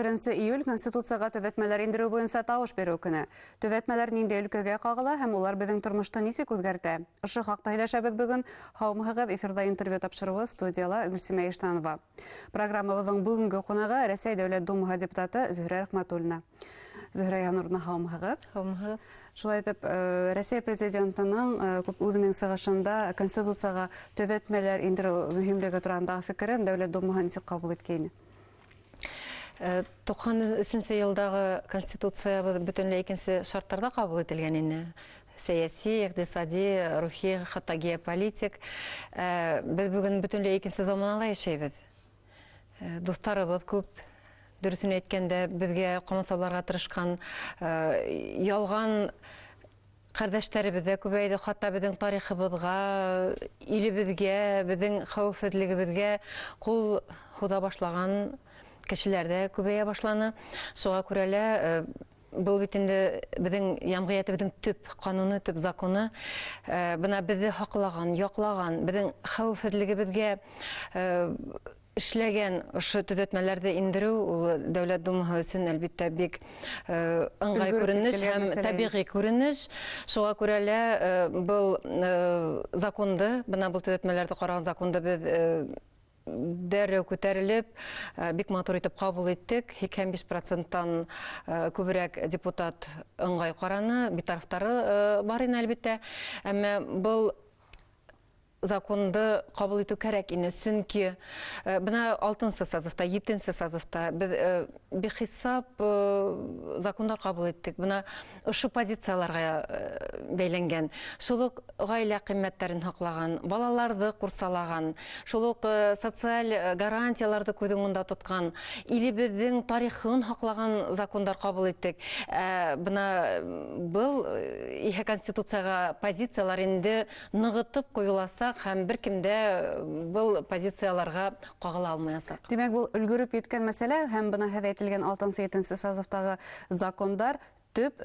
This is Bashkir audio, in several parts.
Беренсе июль Конституцияға төҙәтмәләр индереү буйынса тауыш биреү көнө. Төҙәтмәләр ниндәй өлкәгә ҡағыла һәм улар беҙҙең тормошто нисек үҙгәртә? Ошо хаҡта һөйләшәбеҙ бөгөн. Һаумыһығыҙ, эфирҙа интервью тапшырыуы, студияла Гөлсимә Иштанова. Программабыҙҙың бөгөнгө ҡунағы Рәсәй Дәүләт Думаһы депутаты Зөһрә Рәхмәтуллина. Зөһрә Януровна, һаумыһығыҙ. Һаумыһығыҙ. Шулай итеп, Рәсәй президентының күп үҙенең сығышында Конституцияға төҙәтмәләр индереү мөһимлеге тураһындағы фекерен Дәүләт Думаһы нисек ҡабул иткәйне? 93 йылдағы Конституциябыҙ бөтөнләй икенсе шарттарҙа ҡабул ителгән ине. Сәйәси, иҡтисади, рухи, хатта геополитик. Беҙ бөгөн бөтөнләй икенсе заманала йәшәйбеҙ. Дуҫтарыбыҙ күп, дөрөҫөн әйткәндә, беҙгә ҡамасауларға тырышҡан ялған ҡәрҙәштәребеҙ ҙә күбәйҙе, хатта беҙҙең тарихыбыҙға, илебеҙгә, беҙҙең хәүефһеҙлегебеҙгә ҡул һуҙа башлаған кешеләр ҙә күбәйә башланы. Шуға күрә лә был бит инде беҙҙең йәмғиәтебеҙҙең төп ҡануны, төп законы. Бына беҙҙе һаҡлаған, яҡлаған, беҙҙең хәүефһеҙлегебеҙгә эшләгән ошо төҙәтмәләрҙе индереү ул Дәүләт Думаһы өсөн, әлбиттә, бик ыңғай күренеш һәм тәбиғи күренеш. Шуға күрә лә был законды, бына был төҙәтмәләрҙе ҡараған законды беҙ дәррәү күтәрелеп, бик матур итеп ҡабул иттек. 85 проценттан күберәк депутат ыңғай ҡараны, битарафтары бар ине, әлбиттә. Әммә был законды ҡабул итеү кәрәк ине, сөнки бына алтынсы созывта, етенсе созывта беҙ бихисап закондар ҡабул иттек. Бына ошо позицияларға бәйләнгән, шул уҡ ғаилә ҡиммәттәрен һаҡлаған, балаларҙы ҡурсалаған, шул уҡ социаль гарантияларҙы күҙ уңында тотҡан, илебеҙҙең тарихын һаҡлаған закондар ҡабул иттек. Бына был иһә Конституцияға позициялар инде нығытып ҡуйыласаҡ һәм бер кем дә был позицияларға ҡағыла алмаясаҡ. Тимәк, был өлгөрөп еткән мәсьәлә, һәм бына һеҙ әйтелгән алтынсы, етенсе созывтағы закондар төп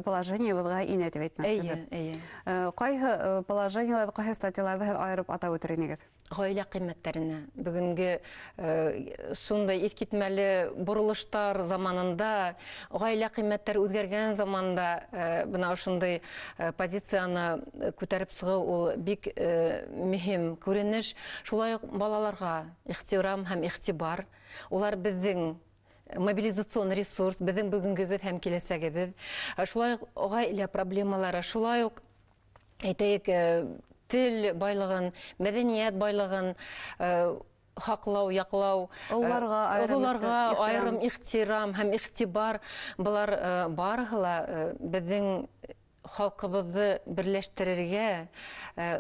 положениебыҙға инә тип әйтмәксебеҙ. Эйе, эйе. Ҡайһы положениеларҙы, ҡайһы статьяларҙы һеҙ айырып атап үтер инегеҙ? Ғаилә ҡиммәттәренә бөгөнгө шундай иҫ китмәле боролоштар заманында, ғаилә ҡиммәттәре үҙгәргән заманда бына ошондай позицияны күтәреп сығыу ул бик мөһим күренеш. Шулай уҡ балаларға ихтирам һәм иғтибар, улар беҙҙең мобилизацион ресурс, беҙҙең бөгөнгөбөҙ һәм киләсәгебеҙ. Шулай уҡ ғаилә проблемалары, шулай уҡ әйтәйек, тел байлығын, мәҙәниәт байлығын һаҡлау, яҡлау, ололарға айырым ихтирам һәм иғтибар, былар барыһы ла беҙҙең халҡыбыҙҙы берләштерергә,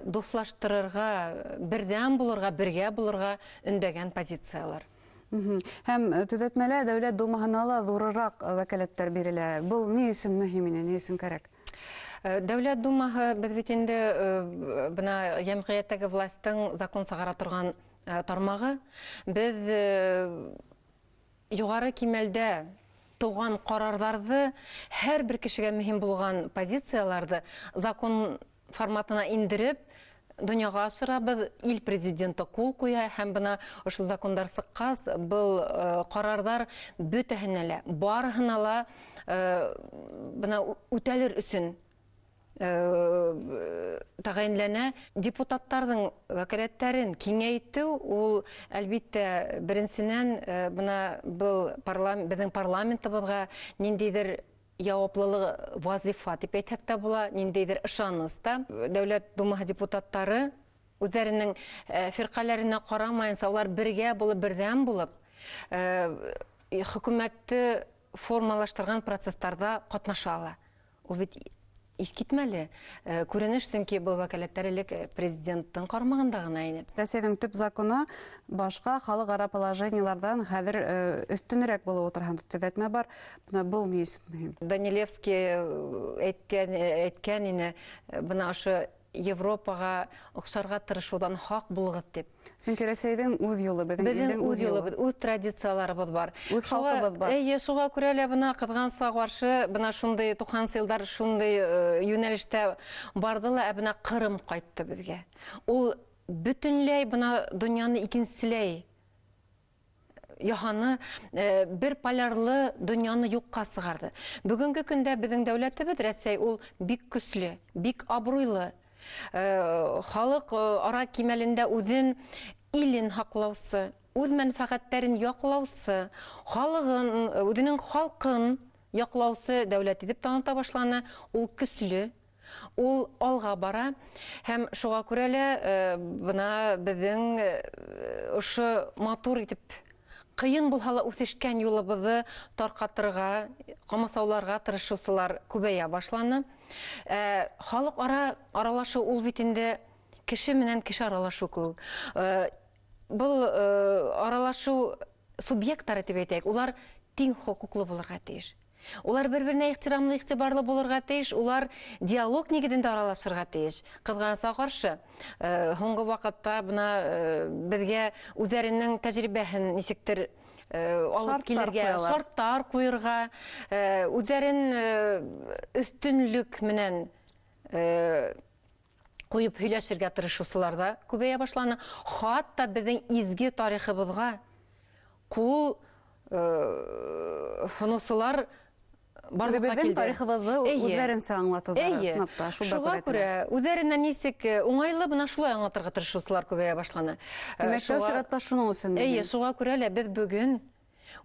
дуҫлаштырырға, берҙәм булырға, бергә булырға өндәгән позициялар. Һәм төҙәтмәлә Дәүләт Думаһына ла ҙурыраҡ вәкәләттәр бирелә. Был ни өсөн мөһим ине, ни өсөн кәрәк? Дәүләт Думаһы беҙ бит инде бына йәмғиәттәге властың закон сығара торған тармағы. Беҙ юғары кимәлдә тыуған ҡарарҙарҙы, һәр бер кешегә мөһим булған позицияларҙы закон форматына индереп донъяға ашырабыҙ. Ил президенты ҡул ҡуя, һәм бына ошо закондар сыҡҡас, был ҡарарҙар бөтәһенә лә, барыһына ла бына үтәлер өсөн тәғәйенләнә. Депутаттарҙың вәкәләттәрен киңәйтеү ул, әлбиттә, беренсенән, бына был беҙҙең парламентыбыҙға ниндәйҙер яуаплылыҡ вазифа тип әйтһәк тә була, ниндәйҙер ышаныс та. Дәүләт Думаһы депутаттары үҙҙәренең фирҡәләренә ҡарамайынса, улар бергә булып, берҙәм булып, хөкүмәтте формалаштырған процесстарҙа ҡатнаша ала. Ул бит иҫ китмәле күренеш, сөнки был вәкәләттәр элек президенттың ҡарамағында ғына ине. Рәсәйҙең төп законы башҡа халыҡ-ара положениеларҙан хәҙер өҫтөнөрәк булып ултырған төҙәтмә бар. Бына был ни өсөн мөһим? Данилевский әйткән ине, бына ошо Европаға оҡшарға тырышыуҙан һаҡ булығыҙ тип. Сөнки Рәсәйҙең үҙ юлы, беҙҙең Беҙҙең илдең үҙ үҙ юлы. юлыбыҙ, үҙ традицияларыбыҙ бар. Үҙ халҡыбыҙ бар. Эйе, шуға күрә лә бына ҡыҙғанысҡа ҡаршы, бына шундай туҡһансы йылдар шундай йүнәлештә барҙы ла, ә бына Ҡырым ҡайтты беҙгә. Ул бөтөнләй бына донъяны икенселәй яһаны, бер полярлы донъяны юҡҡа сығарҙы. Бөгөнгө көндә беҙҙең дәүләтебеҙ Рәсәй ул бик көслө, бик абруйлы. Халыҡ ара кимәлендә үҙен илен һаҡлаусы, үҙ мәнфәғәттәрен яҡлаусы, халығын, үҙенең халҡын яҡлаусы дәүләт итеп таныта башланы. Ул көслө, ул алға бара, һәм шуға күрә лә бына беҙҙең ошо матур итеп ҡыйын булһа ла үҫешкән юлыбыҙҙы тарҡатырға, ҡамасауларға тырышыусылар күбәйә башланы. Халыҡ ара аралашыу ул бит инде кеше менән кеше аралашыу кеүек. Был аралашыу субъекттары тип әйтәйек, улар тиң хоҡуҡлы булырға тейеш. Улар бер-беренә ихтирамлы, иғтибарлы булырға тейеш, улар диалог нигеҙендә аралашырға тейеш. Ҡыҙғанысҡа ҡаршы, һуңғы ваҡытта бына беҙгә үҙҙәренең тәжрибәһен нисектер алып килергә, шарттар ҡуйырға, үҙҙәрен өҫтөнлөк менән ҡуйып һөйләшергә тырышыусылар ҙа күбәйә башланы. Хатта беҙҙең изге тарихыбыҙға ҡул һоноусылар барлыҡҡа килде. Тарихыбыҙҙы үҙҙәренсә аңлатыуҙар ысынлап та, шуға күрә үҙҙәренә нисек уңайлы бына шулай аңлатырға тырышыусылар күбәйә башланы. Тимәк, тәү сиратта шуның өсөн. Эйе, шуға күрә лә беҙ бөгөн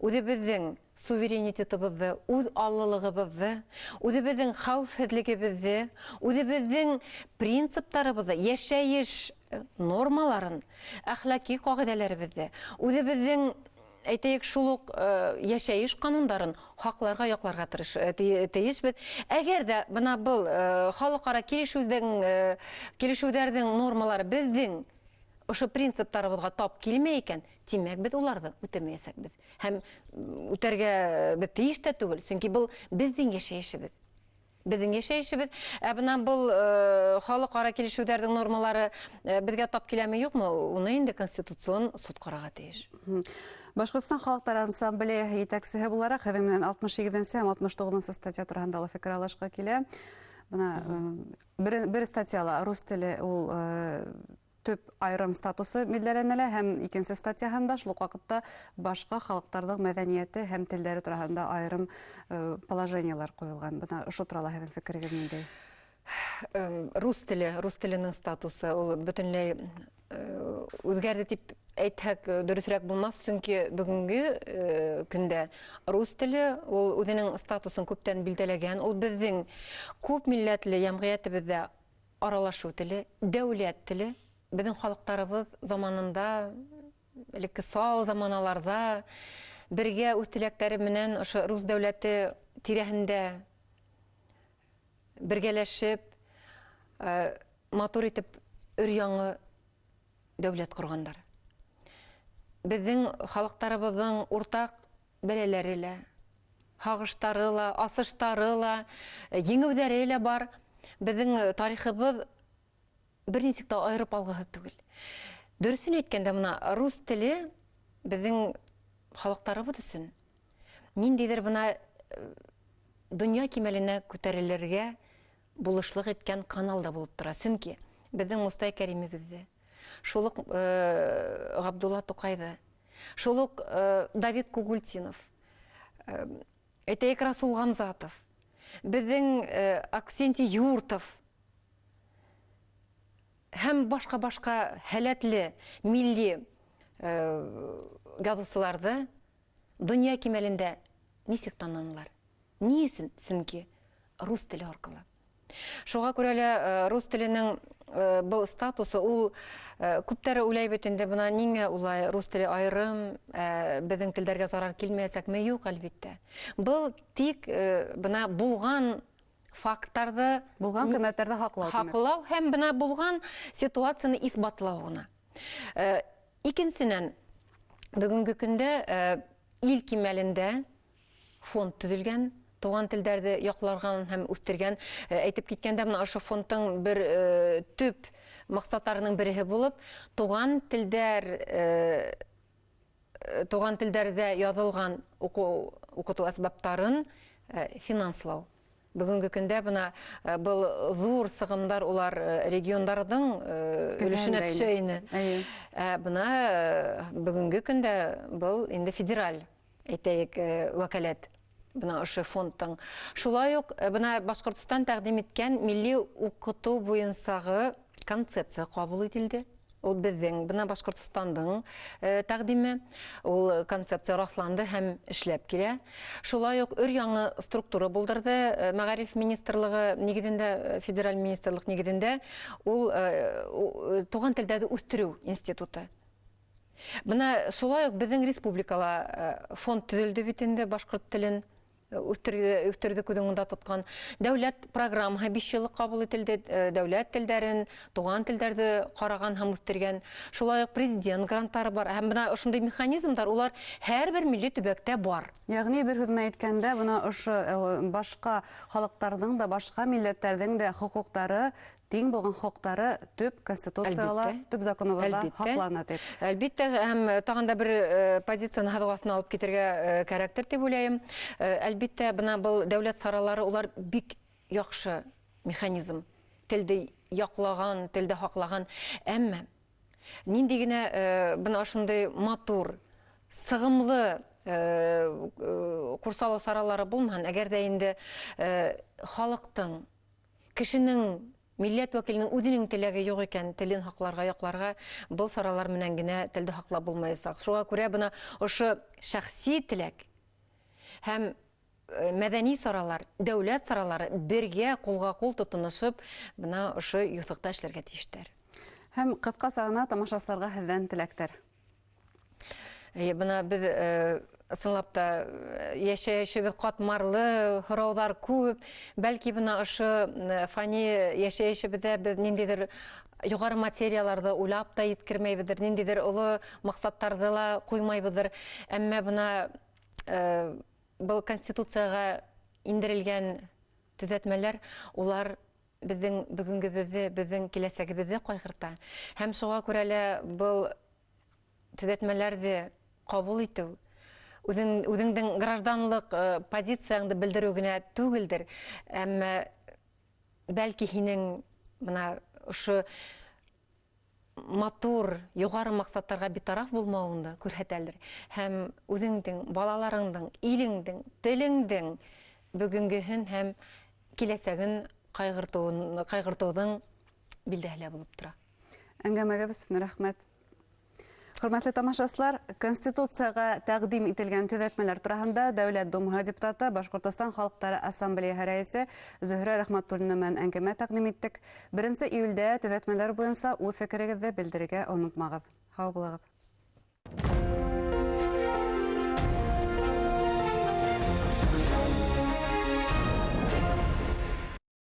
үҙебеҙҙең суверенитетыбыҙҙы, үҙ аллылығыбыҙҙы, үҙебеҙҙең хәүефһеҙлегебеҙҙе, үҙебеҙҙең принциптарыбыҙҙы, йәшәйеш нормаларын, әхлаҡи ҡағиҙәләребеҙҙе, үҙебеҙҙең, әйтәйек, шул уҡ йәшәйеш ҡанундарын һаҡларға, яҡларға тейешбеҙ. Әгәр ҙә бына был халыҡ-ара килешеүҙәрҙең нормалары беҙҙең ошо принциптарыбыҙға тап килмәй икән, тимәк, беҙ уларҙы үтәмәйәсәкбеҙ. Һәм үтәргә беҙ тейеш тә түгел, сөнки был беҙҙең йәшәйешебеҙ. Беҙҙең йәшәйешебеҙ. Ә бына был халыҡ-ара килешеүҙәрҙең нормалары беҙгә тап киләме, юҡмы, уны инде конституцион суд ҡарарға тейеш. Башҡортостан халыҡтар ансамбле етәксеһе булараҡ һеҙҙең менән 68-нсе һәм 69-нсы статья тураһында ла фекер алышҡа килә. Бына бер статьяла рус теле ул төп айырым статусы билдәләнелә, һәм икенсе статьяһында шул уҡ ваҡытта башҡа халыҡтарҙың мәҙәниәте һәм телдәре тураһында айырым положениелар ҡуйылған. Бына ошо турала һеҙҙең фекерегеҙ ниндәй? Рус теле, рус теленең статусы ул бөтөнләй үҙгәрҙе тип әйтһәк дөрөҫөрәк булмаҫ, сөнки бөгөнгө көндә рус теле ул үҙенең статусын күптән билдәләгән. Ул беҙҙең күп милләтле йәмғиәтебеҙҙә аралашыу теле, дәүләт теле. Беҙҙең халыҡтарыбыҙ заманында, элекке сал заманаларҙа бергә үҙ теләктәре менән ошо рус дәүләте тирәһендә бергәләшеп, матур итеп өр-яңы дәүләт ҡорғандар. Беҙҙең халыҡтарыбыҙҙың уртаҡ бәләләре лә, һағыштары ла, асыштары ла, еңеүҙәре лә бар. Беҙҙең тарихыбыҙ бер нисек тә айырып алғыһыҙ түгел. Дөрөҫөн әйткәндә, бына рус теле беҙҙең халыҡтарыбыҙ өсөн ниндәйҙер бына донъя кимәленә күтәрелергә булышлыҡ иткән канал да булып тора. Сөнки беҙҙең Мостай Кәримебеҙҙе, шул уҡ Ғабдулла Туҡайҙы, шул уҡ Давид Кугультинов, әйтәйек, Расул Ғамзатов, беҙҙең Аксентий Юртов һәм башҡа-башҡа һәләтле милли яҙыусыларҙы донъя кимәлендә нисек танынылар? Ни өсөн? Сөнки рус теле арҡылы. Шуға күрә лә рус теленең был статусы ул күптәре уйлай бит инде, бына ниңә улай рус теле айырым, беҙҙең телдәргә зарар килмәйәсәкме? Юҡ, әлбиттә. Был тик бына булған факттарҙы, булған ҡиммәттәрҙе һаҡлау, һаҡлау һәм бына булған ситуацияны иҫбатлау ғына. Икенсенән, бөгөнгө көндә ил кимәлендә фонд төҙөлгән, туған телдәрҙе яҡларған һәм үҫтергән. Әйтеп киткәндә, бына ошо фондтың бер төп маҡсаттарының береһе булып, туған телдәрҙә яҙылған уҡытыу әсбаптарын финанслау. Бөгөнгө көндә бына был ҙур сығымдар улар региондарҙың өлөшөнә төшә ине. Ә бына бөгөнгө көндә был инде федераль, әйтәйек, вәкаләт бына ошо фондтың. Шулай уҡ бына Башҡортостан тәҡдим иткән милли уҡытыу буйынсағы концепция ҡабул ителде. Ул беҙҙең, бына Башҡортостандың тәҡдиме, ул концепция раҫланды һәм эшләп килә. Шулай уҡ өр-яңы структура булдырҙы Мәғариф министрлығы нигеҙендә, федераль министрлыҡ нигеҙендә, ул туған телдәрҙе үҫтереү институты. Бына шулай уҡ беҙҙең республикала фонд төҙөлдө бит инде, башҡорт телен үҫтерҙе күҙ уңында тотҡан. Дәүләт программаһы 5 йыллыҡ ҡабул ителде, дәүләт телдәрен, туған телдәрҙе ҡараған һәм үҫтергән. Шулай уҡ президент гранттары бар. Һәм бына ошондай механизмдар улар һәр бер милли төбәктә бар. Йәғни бер һүҙ менән әйткәндә, бына ошо башҡа халыҡтарҙың да, башҡа милләттәрҙең дә хоҡуҡтары, тиң булған хоҡуҡтары төп конституцияла, төп законыбыҙҙа һаҡлана тип. Әлбиттә, һәм тағын да бер позицияны һаҙыҡ аҫтына алып китергә кәрәктер тип уйлайым. Әлбиттә, бына был дәүләт саралары улар бик яҡшы механизм. Телде яҡлаған, телде һаҡлаған. Әммә ниндәй генә бына ошондай матур, сығымлы ҡурсалау саралары булмаһын, әгәр дә инде халыҡтың, кешенең, милләт вәкиленең үҙенең теләге юҡ икән, телен һаҡларға, яҡларға, был саралар менән генә телде һаҡлап булмаясаҡ. Шуға күрә бына ошо шәхси теләк һәм мәҙәни саралар, дәүләт саралары бергә ҡулға ҡул тотоношоп, бына ошо юҫыҡта эшләргә тейештәр. Һәм ҡыҫҡаса ғына тамашасыларға һеҙҙән теләктәр. Эйе, бына беҙ ысынлап та йәшәйешебеҙ ҡатмарлы, һорауҙар күп. Бәлки бына ошо фани йәшәйешебеҙҙә беҙ ниндәйҙер юғары материяларҙы уйлап та еткермәйбеҙҙер, ниндәйҙер оло маҡсаттарҙы ла ҡуймайбыҙҙыр. Әммә бына был конституцияға индерелгән төҙәтмәләр, улар беҙҙең бөгөнгөбөҙҙө, беҙҙең киләсәгебеҙҙе ҡайғырта. Һәм шуға күрә лә был төҙәтмәләрҙе ҡабул итеү үҙеңдең гражданлыҡ позицияңды белдереү генә түгелдер, әммә бәлки һинең бына ошо матур, юғары маҡсаттарға битараф булмауыңды күрһәтәлер. Һәм үҙеңдең, балаларыңдың, илеңдең, телеңдең бөгөнгөһөн һәм киләсәген ҡайғыртыуҙың билдәһе лә булып тора. Әңгәмәгеҙ өсөн рәхмәт. Хөрмәтле тамашасылар, Конституцияға тәҡдим ителгән төҙәтмәләр тураһында Дәүләт Думаһы депутаты, Башҡортостан Халыҡтары Ассамблеяһы рәйесе Зөһрә Рәхмәтуллина менән әңгәмә тәҡдим иттек. 1 июлдә төҙәтмәләр буйынса үҙ фекерегеҙҙе белдерергә онотмағыҙ. Һау булығыҙ.